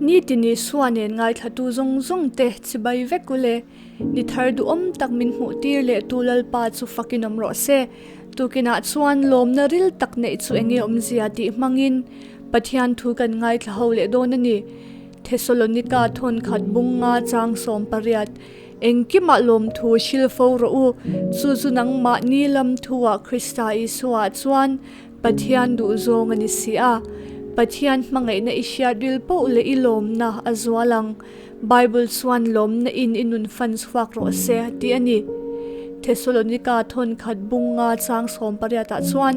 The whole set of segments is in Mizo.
Nitin Isua nen ngaithlatu zawng zawng te chibai vek u le. Ni thar duhawm tak min hmuh tir leh tu Lalpa chu fakin awm rawh se. Tukinah chuan lawmna ril tak neih chu enge awmzia tih hmangin Pathian thu kan ngaithla ho leh dawn a ni. Thesalonika thawnkhat bunga chang 18 Engkimah lawmthu hrilh fo rawh u, chu chu nangmahni lam thuah Krista Isua chuan Pathian duh zawng a ni si a. Pathian hmangaihna i hriat ril poh leh i lawmna a zual ang. Bible chuan lawmna in i nun fan chhuak rawh se tih a ni. Thesalonika thawnkhat bunga chang 18 ah chuan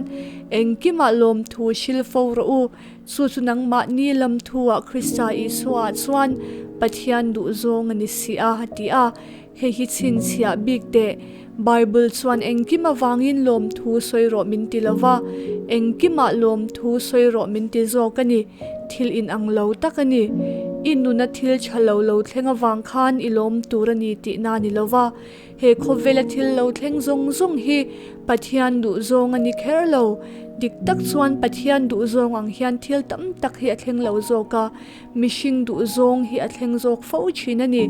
engkimah lawmthu hrilh fo rawh u, Chu chu nangmahni lam thuah Krista Isua chuan Pathian duh zawng a ni si a, a ti a. Hei hi chhinchhiah bik teh. Bible chuan engkim avangin lawmthu sawi rawh min ti lo va, engkimah lawmthu sawi rawh min ti zawk a ni. Thil inang lo tak a ni. I nuna thil tha lo lo thleng avang khan i lawm tur a ni tihna a ni lo va. He khawvela thil lo thleng zawng zawng hi Pathian duh zawng a ni kher lo. Dik tak chuan Pathian duh zawng ang hian thil tam tak hi a thleng lo zawk a, mihring duh zawng hi a thleng zawk fo thin a ni.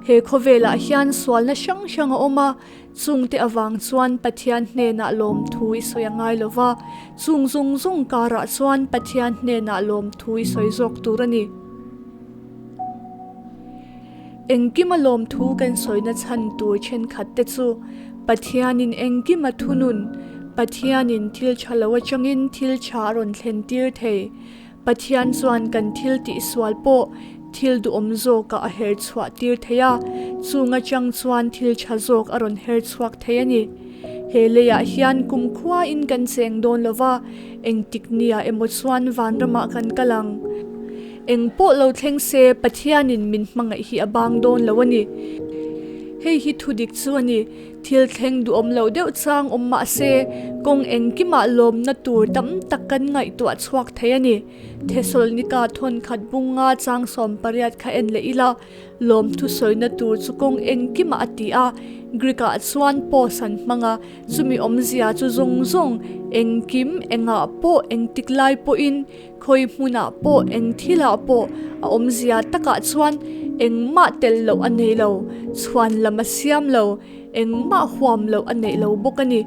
He khawvelah hian sualna hrang hrang a awm a, chungte avang chuan Pathian hnenah lawmthu i sawi a ngai lo va, chung zawng zawng karah chuan Pathian hnenah lawmthu i sawi zawk tur a ni. Engkima lawmthu kan sawina chhan tur thenkhat te chu Pathianin engkima thunun, Pathianin thil tha lo atangin thil tha a rawn thlen tir thei. Pathian chuan kan thil tihsual pawh thil duhawm zawkah a her chhuah tir thei a, chung atang chuan thil tha zawk a rawn her chhuak thei a ni. He leiah hian kumkhuain kan cheng dawn lova, engtik nia emaw chuan vanramah kan kal ang. Eng pawh lo thleng se Pathianin min hmangaih hi a bang dawn lo a ni. Hei hi thu dik chu a ni. Thil thleng duhawm lo deuh chang awm mah se kawng engkimah lawmna tur tam tak kan ngaihtuah chhuak thei a ni. Thesalonika thawnkhat bunga chang 18 kha en leh ila, lawmthu sawina tur chu kawng engkimah a ti a, Greek-ah chuan pos an hmang a, chumi awmzia chu zawng zawng, engkim, engah pawh, engtik lai pawhin, Khawi hmunah pawh eng thilah pawh a awmzia takah chuan engmah telh loh a nei lo, chhuan lam a siam lo, engmah huam loh a neih lo bawk a ni.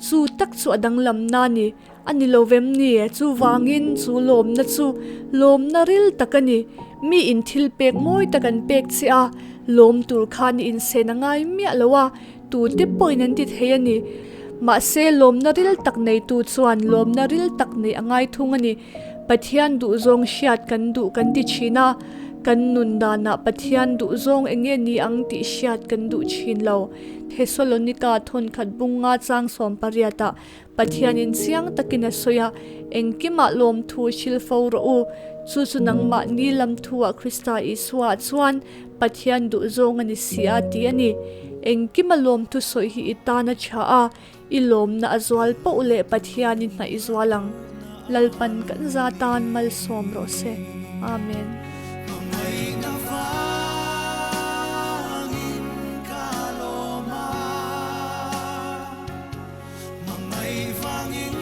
Chu tak chu a danglamna a ni. A ni lo vem ni? Chuvangin chu lawmna chu lawmna ril tak a ni. Mi in thil pek mawi tak an pek che a, lawm tur khan i insen a ngai miah lo a, Tute pawhin an ti thei a ni. Mahse, lawmna ril tak neitu chuan lawmna ril tak neih a ngai thung a ni. Pathian duhzawng hriat kan duh kan ti thin a, kan nun danah Pathian duhzawng eng nge ni ang tih hriat kan duh thin lo. Thesalonika thawnkhat bunga chang 18 ah Pathianin chiang takin a sawi a, Engkimah lawmthu hrilh fo rawh u. Chu chu nangmahni lam thuah Krista Isua chuan Pathian duhzawng a ni si a tih a ni. Engkima lawmthu sawi hi i tan a tha a, i lawmna a zual poh leh Pathian i hnaih zual ang. Lalpan kan za tan malsawm rawh se. Amen. Hmangaih vangin.